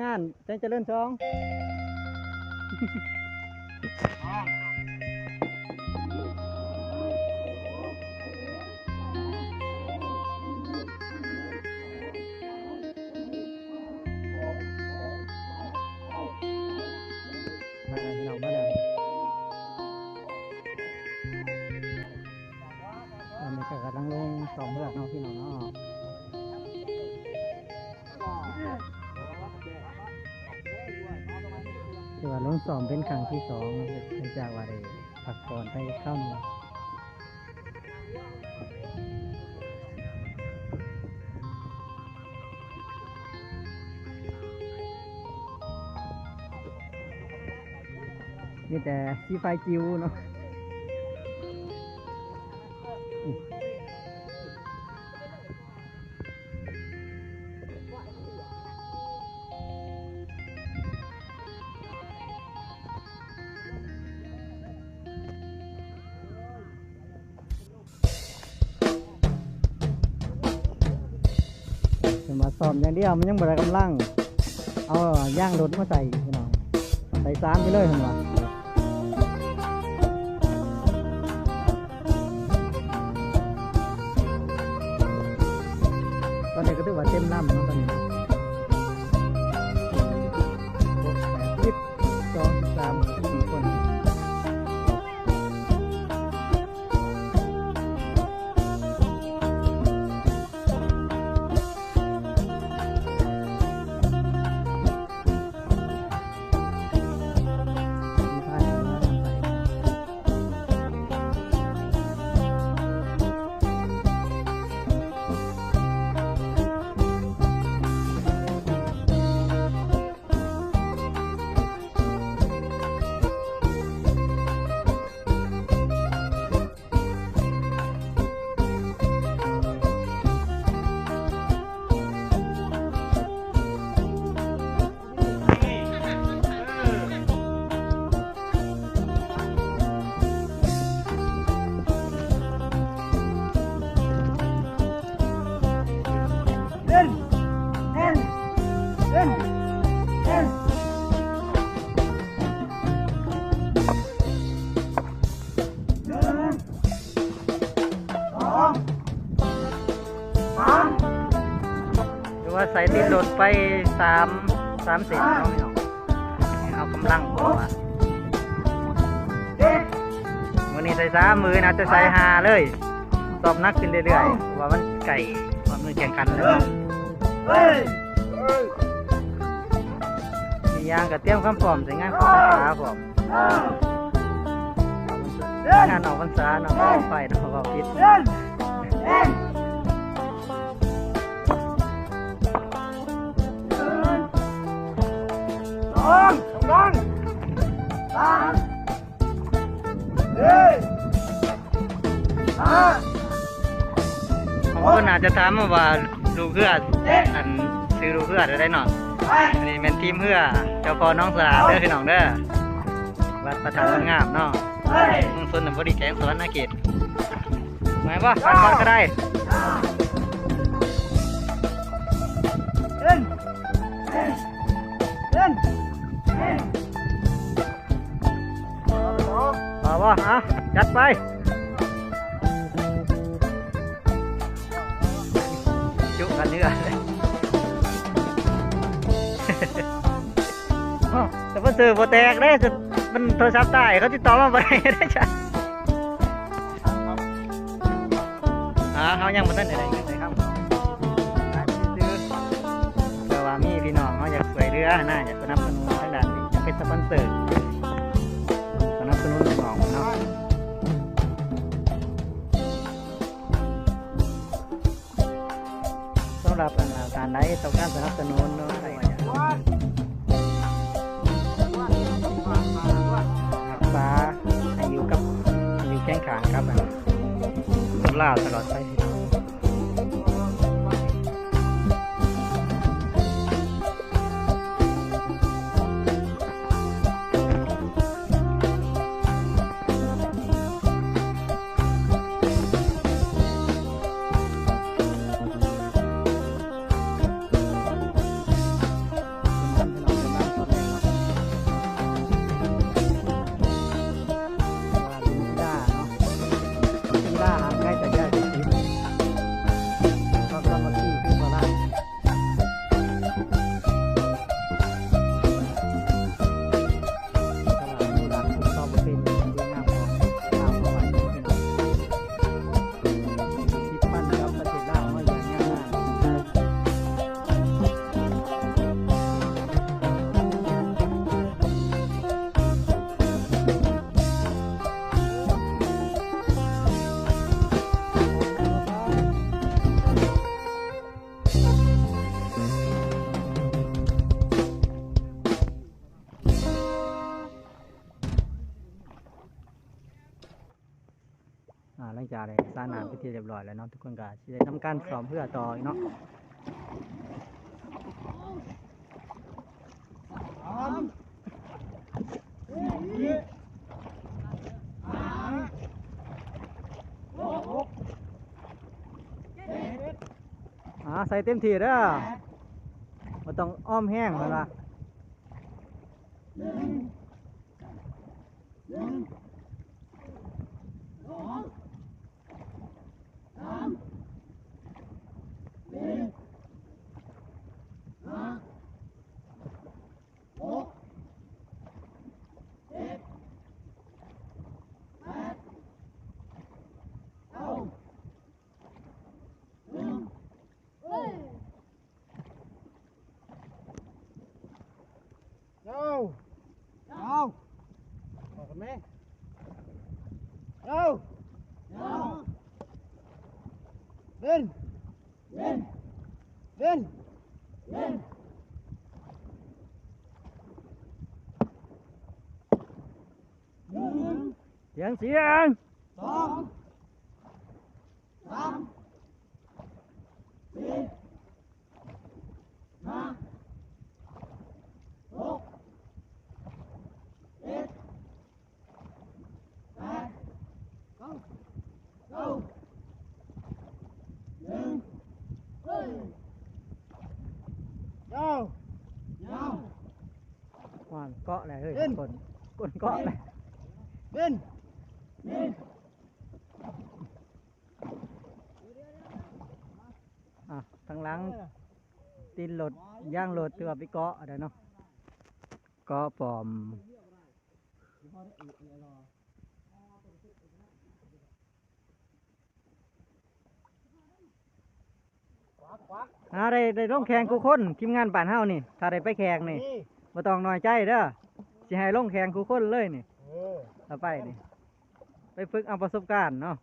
ງານແສງຈະເລີນສອງ ມາແລ້ວພີ່ນ້ອງ ມາແລ້ວ ຕອນນີ້ກໍກຳລັງລົງຊ້ອມເຮືອເນາະພີ່ນ້ອງເນາະ ຖືວ່າລົງຊ້ອມເປັນຄັ້ງທີສອງເນາະ ຫຼັງຈາກວ່າໄດ້ພັກຜ່ອນໄປຄາວໜຶ່ງ. ມີແຕ່ສີໄຟຈິ້ວເນາະ. ເພິ່ນວ່າຊ້ອມຢ່າງດຽວ ມັນຍັງບໍ່ໄດ້ກຳລັງ ເອົາຢາງລົດມາໃສ່ພີ່ນ້ອງ ໃສ່ສາມໄປເລີຍເພິ່ນວ່າ. ຕອນນີ້ກໍຖືວ່າເຕັມລຳເນາະ ຕອນນີ້ເນາະ ຫົກ ແປດ ສິບ ສອງ ສາມ ສີ່ຄົນ. ຖືວ່າໃສ່ຕິດລົດໄປສາມ ສາມເສັ້ນເນາະພີ່ນ້ອງ ເອົາກຳລັງ ເພາະວ່າມື້ນີ້ໃສ່ສາມ ມື້ອື່ນອາດຈະໃສ່ຫ້າເລີຍ ຊ້ອມໜັກຂຶ້ນເລື້ອຍໆ ເພາະວ່າມັນໃກ້ຮອດມື້ແຂ່ງຂັນແລ້ວ. ອີກຢ່າງກໍຕຽມຄວາມພ້ອມໃສ່ງານເຂົ້າພັນສາພ້ອມ ງານອອກພັນສາເນາະ ໄຟເນາະ ເວົ້າຜິດ. ສອງ ສອງ ສາມ ເອີຍ ຫ້າ ບາງຄົນອາດຈະຖາມມາວ່າລູກເຮືອ ອັນ ຊື່ລູກເຮືອໃດເນາະ? ອັນນີ້ແມ່ນທີມເຮືອເຈົ້າພໍ່ນ້ອງສະຫຼາດເດີພີ່ນ້ອງເດີ ວັດພະທາດບຸນງາມເນາະ ເມືອງຊົນນະບູລີ ແຂວງສະຫວັນນະເຂດ. ມາບໍ່? ໄປກ່ອນກໍໄດ້. ມາບໍ່? ເອົາ ຈັດໄປ. ຈຸກັນເທື່ອ ສະປອນເຊີບໍ່ແຕກເດ້ ມັນໂທລະສັບຕາຍ ເຂົາຕິດຕໍ່ມາບໍ່ໄດ້ເດ້. ອ່າ ເຮົາຍັງບໍ່ທັນໄດ້ໄດ້ເງິນເລີຍຄັບ ແຕ່ວ່າມີພີ່ນ້ອງເຮົາຢາກຊ່ວຍເຫຼືອຫັ້ນນະ ຢາກສະໜັບສະໜູນທາງດ້ານນີ້ ຢາກເປັນສະປອນເຊີ ສະໜັບສະໜູນນ້ອງໆເນາະ. ສຳລັບອັນ ທ່ານໃດຕ້ອງການສະໜັບສະໜູນເນາະ ຮັກສາໃຫ້ຢູ່ກັບ ຢູ່ຄຽງຂ້າງກັບອັນ ຄົນລາວຕະຫຼອດໄປ. ເປັນກຳ ຈະໄດ້ສານ້ຳເປັນທີ່ຮຽບຮ້ອຍແລ້ວເນາະ, ທຸກຄົນກໍຊິໄດ້ທຳການຊ້ອມເຮືອຕໍ່ອີກເນາະ. ອ່າ ໃສ່ເຕັມທີ່ເດີ, ບໍ່ຕ້ອງອ້ອມແຮງ ເພິ່ນວ່າ. ເຈົ້າ ເຈົ້າ ອອກກັນແມ ເຈົ້າ ເຈົ້າ ເຫຼັ້ນ ເຫຼັ້ນ ເຫຼັ້ນ ສຽງ ສຽງ ສອງ ສາມ ສີ່ ຫ້າ ຫົກ ເຈັດ ແປດ ເກົ້າ ເກົ້າ ໜຶ່ງ ເຮີ້ຍ ຍາວ ຍາວ. ຫວານເກາະແຫຼະເຮີ້ຍ ເຫຼັ້ນ ຄົນ ຄົນເກາະແຫຼະ ເຫຼັ້ນ ເຫຼັ້ນ. ອ່າ ທາງຫຼັງຕີນລົດ ຢາງລົດ ຖືວ່າໄປເກາະອັນໃດເນາະ ເກາະປ້ອມ. ອ່າ ໄດ້ ໄດ້ລົງແຂ່ງຄູ່ຄົນ ທີມງານບ້ານເຮົານີ້ ຖ້າໄດ້ໄປແຂ່ງນີ້ ບໍ່ຕ້ອງນ້ອຍໃຈເດີ ຊິໃຫ້ລົງແຂ່ງຄູ່ຄົນເລີຍນີ້ ເອີ ຖ້າໄປນີ້ ໄປຝຶກເອົາປະສົບການເນາະ.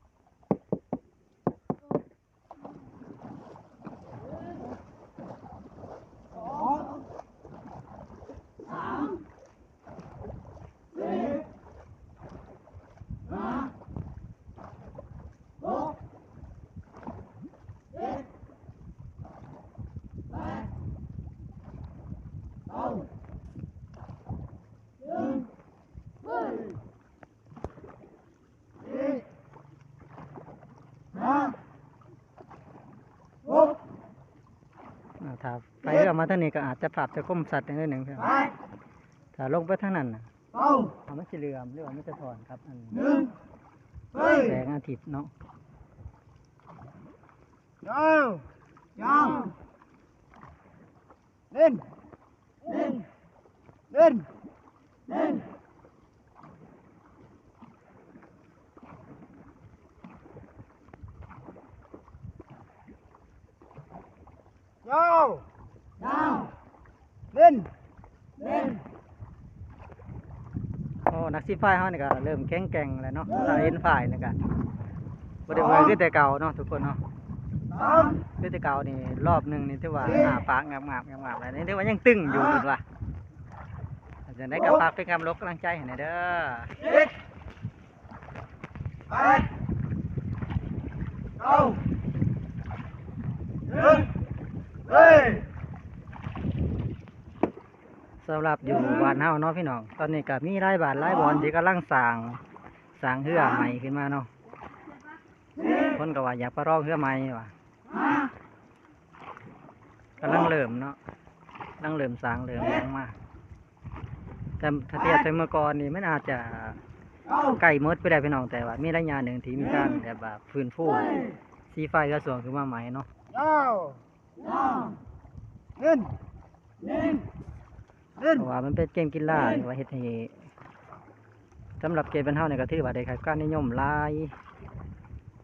ອ່າ ຖ້າໄຟເຮືອມາທາງນີ້ກໍອາດຈະພາບຈະຄົມຊັດໜ້ອຍໜຶ່ງ ຖ້າລົງໄປທາງນັ້ນນະ ເອົາ ມັນຊິເຫຼື້ອມ ຫຼືວ່າມັນສະທ້ອນກັບອັນ ແສງອາທິດເນາະ. ເຈົ້າ ເຈົ້າ ເຫຼັ້ນ ເຫຼັ້ນ ເຫຼັ້ນ ເຫຼັ້ນ ເຈົ້າ ເຈົ້າ ເຫຼັ້ນ ເຫຼັ້ນ. ໂອ້ ນັກຊີ້ພາຍເຮົານີ້ກໍເລີ່ມແຂງແກ່ງແລ້ວເນາະ ຖ້າເຫັນພາຍນີ້ກໍບໍ່ໄດ້ເມື່ອຍຄືແຕ່ເກົ່າເນາະ ທຸກຄົນເນາະ ຄືແຕ່ເກົ່ານີ້ ຮອບໜຶ່ງນີ້ຖືວ່າອ້າປາກງາບໆໆ ແລ້ວນີ້ຖືວ່າຍັງຕຶງຢູ່ ເພິ່ນວ່າ. ຈັ່ງໃດກໍຝາກເປັນກຳລັງໃຈໃຫ້ແດ່ເດີ. ເຈັດ ແປດ ເກົ້າ ໜຶ່ງ ເຮີ້ຍ. ສຳລັບຢູ່ບ້ານເຮົາເນາະພີ່ນ້ອງ ຕອນນີ້ກໍມີຫຼາຍບ້ານຫຼາຍບ່ອນທີ່ກຳລັງສ້າງ ສ້າງເຮືອໃໝ່ຂຶ້ນມາເນາະ. ເພິ່ນກໍວ່າຢາກປະລອງເຮືອໃໝ່ວ່າ ກຳລັງເລີ່ມເນາະ ກຳລັງເລີ່ມສ້າງເລີ່ມຫຍັງມາ ແຕ່ຖ້າທຽບໃສ່ເມື່ອກ່ອນນີ້ ມັນອາດຈະໃກ້ໝົດໄປແລ້ວພີ່ນ້ອງ ແຕ່ວ່າມີໄລຍະໜຶ່ງທີ່ມີການແບບວ່າຟື້ນຟູ ຊີ້ໄຟເຮືອຊ່ວງຂຶ້ນມາໃໝ່ເນາະ. ຍາວ ຍາວ ເໜັ້ນ ເໜັ້ນ ເໜັ້ນ ເພາະວ່າມັນເປັນເກມກິລາທີ່ວ່າເຮັດໃຫ້ ສຳລັບເຂດບ້ານເຮົານີ້ກໍຖືວ່າໄດ້ຮັບການນິຍົມຫຼາຍ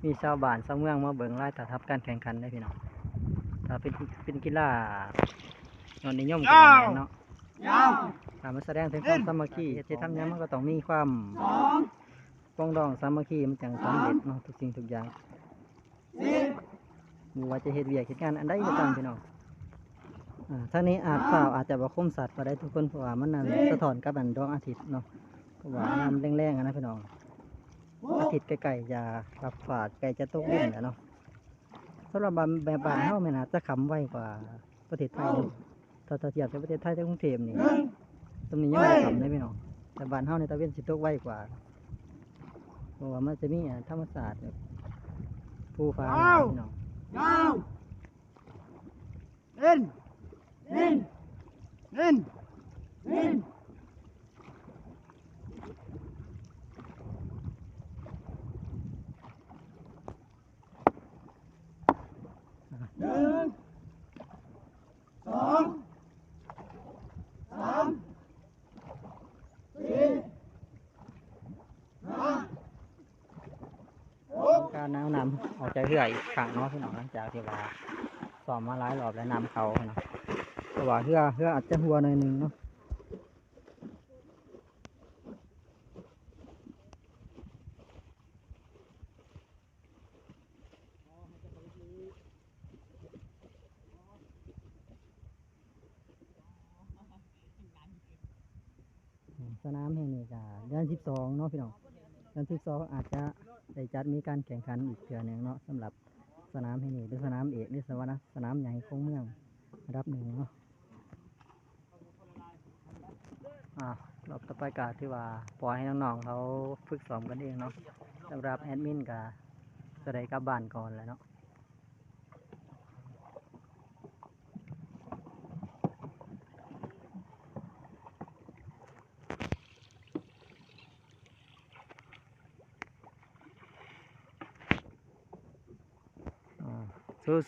ມີຊາວບ້ານຊາວເມືອງມາເບິ່ງຫຼາຍ ຖ້າຮັບການແຂ່ງຂັນເດ້ພີ່ນ້ອງ. ຖ້າເປັນ ເປັນກິລາຍອດນິຍົມກໍແມ່ນເນາະ ຖ້າມັນສະແດງເຖິງຄວາມສາມັກຄີ ເຮັດ ເຮັດທຳຫຍັງມັນກໍຕ້ອງມີຄວາມປອງດອງສາມັກຄີ ມັນຈັ່ງສຳເລັດເນາະ ທຸກສິ່ງທຸກຢ່າງ. ບໍ່ວ່າຈະເຮັດວຽກເຮັດງານອັນໃດກໍຕາມພີ່ນ້ອງ. ອ່າ ທາງນີ້ອາດ ພາບອາດຈະບໍ່ຄົມຊັດປານໃດທຸກຄົນ ເພາະວ່າມັນນັ້ນສະທ້ອນກັບອັນດວງອາທິດເນາະ ເພາະວ່າຍາມແລງໆຫັ້ນນະພີ່ນ້ອງ. ອາທິດໃກ້ໆຈະຮັບຟ້າ ໃກ້ຈະຕົກດິນແລ້ວເນາະ. ສຳລັບບ້ານ ແບບບ້ານເຮົາແມ່ນອາດຈະຄ່ຳໄວກວ່າປະເທດໄທເນາະ. ຖ້າ ຖ້າທຽບໃສ່ປະເທດໄທ ແຕ່ກຸງເທບນີ້ ຊ່ວງນີ້ຍັງບໍ່ຄ່ຳເດ້ພີ່ນ້ອງ, ແຕ່ບ້ານເຮົານີ້ຕາເວັນຊິຕົກໄວກວ່າ ເພາະວ່າມັນຈະມີ ອາ ທຳມະຊາດແບບພູຜາຫຼາຍພີ່ນ້ອງ. ການເອົານ້ຳອອກຈາກເຮືອອີກຄັ້ງເນາະພີ່ນ້ອງ, ຫຼັງຈາກທີ່ວ່າຊ້ອມມາຫຼາຍຮອບແລ້ວ ນ້ຳເຂົ້າເນາະ, ເພາະວ່າເຮືອ ເຮືອອາດຈະຮົ່ວໜ້ອຍໜຶ່ງເນາະ. ສະໜາມແຫ່ງນີ້ກະເດືອນສິບສອງເນາະພີ່ນ້ອງ, ເດືອນສິບສອງອາດຈະໄດ້ຈັດມີການແຂ່ງຂັນອີກເທື່ອໜຶ່ງເນາະ, ສຳລັບສະໜາມແຫ່ງນີ້ເປັນສະໜາມເອກ ຫຼື ສະໜາມໃຫຍ່ຂອງເມືອງລະດັບໜຶ່ງເນາະ. ອາ ຮອບຕໍ່ໄປກະຖືວ່າປ່ອຍໃຫ້ນ້ອງໆເຂົາຝຶກຊ້ອມກັນເອງເນາະ, ສຳລັບແອດມິນກະຈະໄດ້ກັບບ້ານກ່ອນແລ້ວເນາະ. ອາ ສູ້ໆ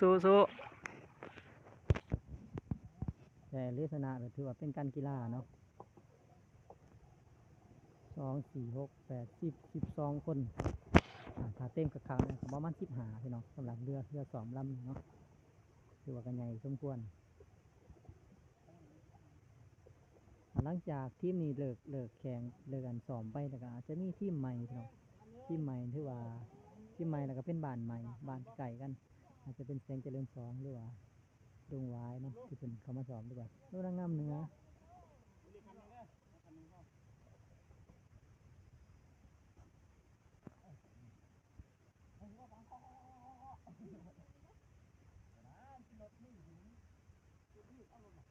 ແພ້ ຫຼື ຊະນະ ກະຖືວ່າເປັນການກິລາເນາະ. ສອງ ສີ່ ຫົກ ແປດ ສິບ ສິບສອງຄົນ, ອາ ຖ້າເຕັມຄັກໆແລ້ວກະປະມານສິບຫ້າພີ່ນ້ອງ, ສຳລັບເຮືອ ເຮືອຊ້ອມລຳນີ້ເນາະ ຖືວ່າກະໃຫຍ່ສົມຄວນ. ອາ ຫຼັງຈາກທີມນີ້ເລີກ ເລີກແຂ່ງ ເລີກອັນຊ້ອມໄປ ແລ້ວກະອາດຈະມີທີມໃໝ່ພີ່ນ້ອງ, ທີມໃໝ່ຖືວ່າທີມໃໝ່ ແລ້ວກະເປັນບ້ານໃໝ່ ບ້ານໃກ້ກັນ, ອາດຈະເປັນແສງຈະເລີນສອງ ຫຼືວ່າດົງຫວາຍເນາະ ທີ່ເພິ່ນເຂົ້າມາຊ້ອມ ຫຼືວ່າໂນນາງາມເໜືອ. ເ